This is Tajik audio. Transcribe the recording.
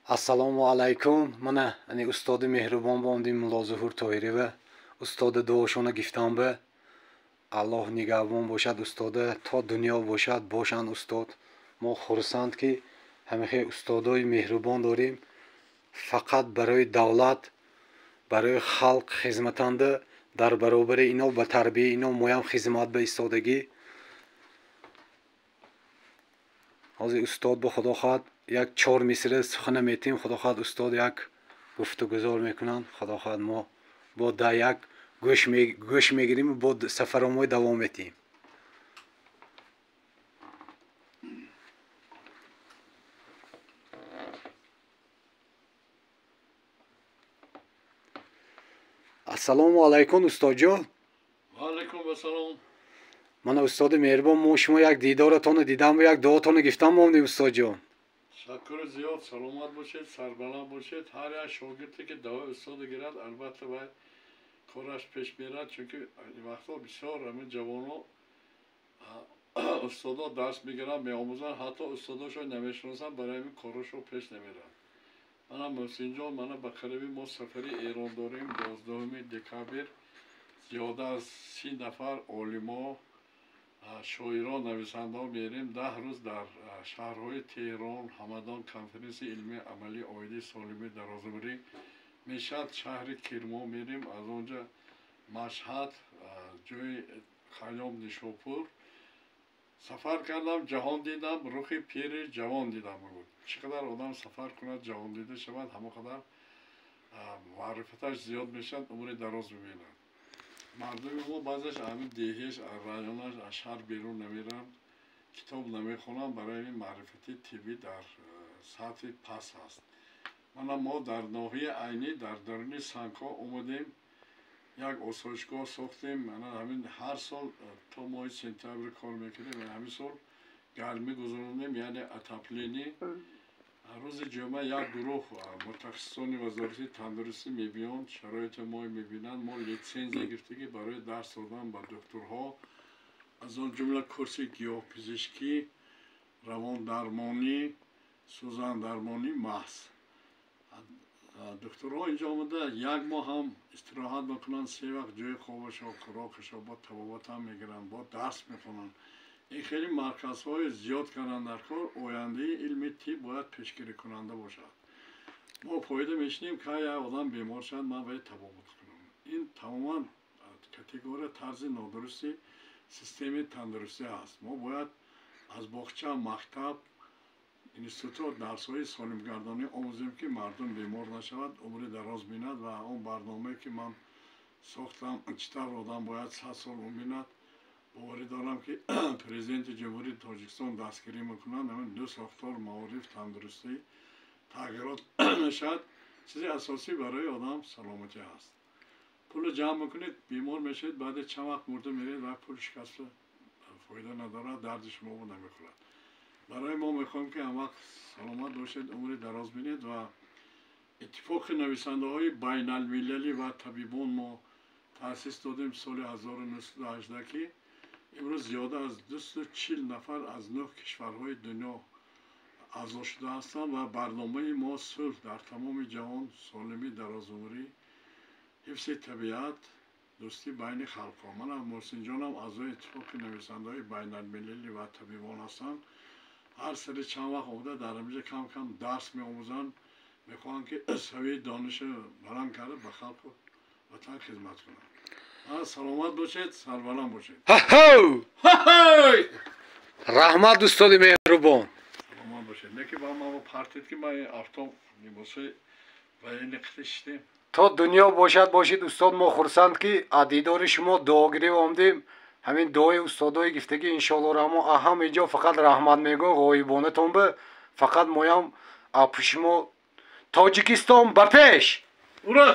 Ассалому алайкум. Мана ани устоди меҳрубон бомдим Мулло Зуҳур Тоирова. Устоди дуошона гифтам ба. Аллоҳ нигаҳбон бошад устода, то дунё бошад, бошанд устод. Мо хурсанд ки ҳамихе устодои меҳрубон дорем. Фақат барои давлат, барои халқ хизматанда, дар баробари ино ба тарбияи ино моям хизмат ба истодагӣ. Ҳозир устод ба худо хоҳад як чор мисра сухана метем, худо хоҳад устод як гуфтугузор мекунанд. Худо хоҳад мо бо да як гӯш мегирим, бо сафаромой давом метиҳем. Ассалому алайкум устодҷон. Ва алайкум ассалом. Мана устоди меҳрубон, мо шумо як дидоратонро дидам ва як дуотонро гифтам мондем устодҷон. Ташаккури зиёд, саломат бошед, сарбаланд бошед. Ҳар як шогирде ки дуои устода гирад, албатта вай кораш пеш мерад, чунки ин вақтҳо бисёр ҳамин ҷавонҳо устодо дарс мегиранд, меомӯзанд, ҳатто устодошон намешиносанд, барои ҳамин корашон пеш намерад. Мана Муҳсинҷон, мана ба қариби мо сафари Эрон дорем, 12 декабр, зиёда аз 30 нафар олимо, шоирон, нависандаҳо мерем. 10 рӯз дар шаҳрҳои Теҳрон, Ҳамадон конференсияи илмии амалӣ оиди солимии дарозумрӣ мешавад. Шаҳри Кирмон мерем, аз он ҷо Машҳад, ҷои Хайём Нишопур. Сафар кардам, ҷаҳон дидам, рухи пири ҷавон дидам. Мегӯд чӣ қадар одам сафар кунад, ҷаҳон дида шавад, ҳамон қадар маърифаташ зиёд мешавад, умри дароз мебинад. Мардуми мо баъзеш ҳамин деҳеш, районаш аз шаҳр берун намеранд, китоб намехонанд, барои ҳамин маърифати тиббӣ дар сатҳи паст аст. Мана мо дар ноҳияи Айнӣ дар даруни сангҳо омадем, як осоишгоҳ сохтем. Мана ҳамин ҳар сол то моҳи сентябр кор мекунем. Ҳамин сол гармӣ гузаронем, яъне отопление. Рӯзи ҷумъа як гурӯҳ мутахассисони вазорати тандурустӣ мебиёнд, шароити мо мебинанд. Мо литсензия гирифтагӣ барои дарс додан ба духтурҳо, аз он ҷумла курси гиёҳпизишкӣ, равондармонӣ, сӯзандармонӣ маҳз. Духтурҳо инҷо омада як моҳ ҳам истироҳат мекунанд, се вақт ҷои хобашо, хӯрокашо, бо табобат ҳам мегиранд, бо дарс мехонанд. Ин хеле марказҳои зиёд карданд дар кор. Ояндаи илми тиб бояд пешгирикунанда бошад. Мо фоида мешинем, ка як одам бемор шавад, ман бояд табобат кунам. Ин тамоман категория тарзи нодурусти системаи тандурустӣ аст. Мо бояд аз боғча, мактаб, институт дарсҳои солимгардонӣ омӯзем, ки мардум бемор нашавад, умри дароз бинад. Ва он барномае ки ман сохтам, чӣ тавр одам бояд 100 сол умр бинад, боварӣ дорам ки президенти Ҷумҳурии Тоҷикистон дастгирӣ мекунанд. Ҳамин ду сохтор, маориф, тандурустӣ, тағйирот мешавад. Чизи асосӣ барои одам саломатӣ аст. Пулро ҷамъ мекунед, бемор мешавед, баъди чанд вақт мурда меред ва пул шикаста фоида надорад, дарди шуморо намехӯрад. Барои мо мехоҳем ки ҳам вақт саломат бошед, умри дароз бинед. Ва иттифоқи нависандаҳои байналмилалӣ ва табибон мо таъсис додем соли 1918, ки имрӯз зиёда аз 240 нафар аз 9 кишварҳои дунё аъзо шуда ҳастанд. Ва барномаи мо сулҳ дар тамоми ҷаҳон, солимии дарозумрӣ, ҳифзи табиат, дӯстӣ байни халқҳо. Мана Муҳсинҷонам аъзои иттифоқи нависандаҳои байналмилалӣ ва табибон ҳастанд. Ҳар сари чанд вақт омада дар ҳаминҷо кам-кам дарс меомӯзанд, мехоҳанд ки савияи донишро баланд карда ба халқу ватан хизмат кунанд. Саломат бошед, сарбаланд бошед. Раҳмат устоди меҳрубон. Саломат бошед. Не ки ба ман партид ки ман авто либосои военный қити шидем. То дунё бошад бошед устод, мо хурсанд ки аз дидори шумо дуогирӣ омдем. Ҳамин дуои устодои гифтагӣ иншоалло раҳмон аҳам инҷо фақат раҳмат мегӯем ғоибонатон ба, фақат моям апушмо. Тоҷикистон ба пеш! Ура!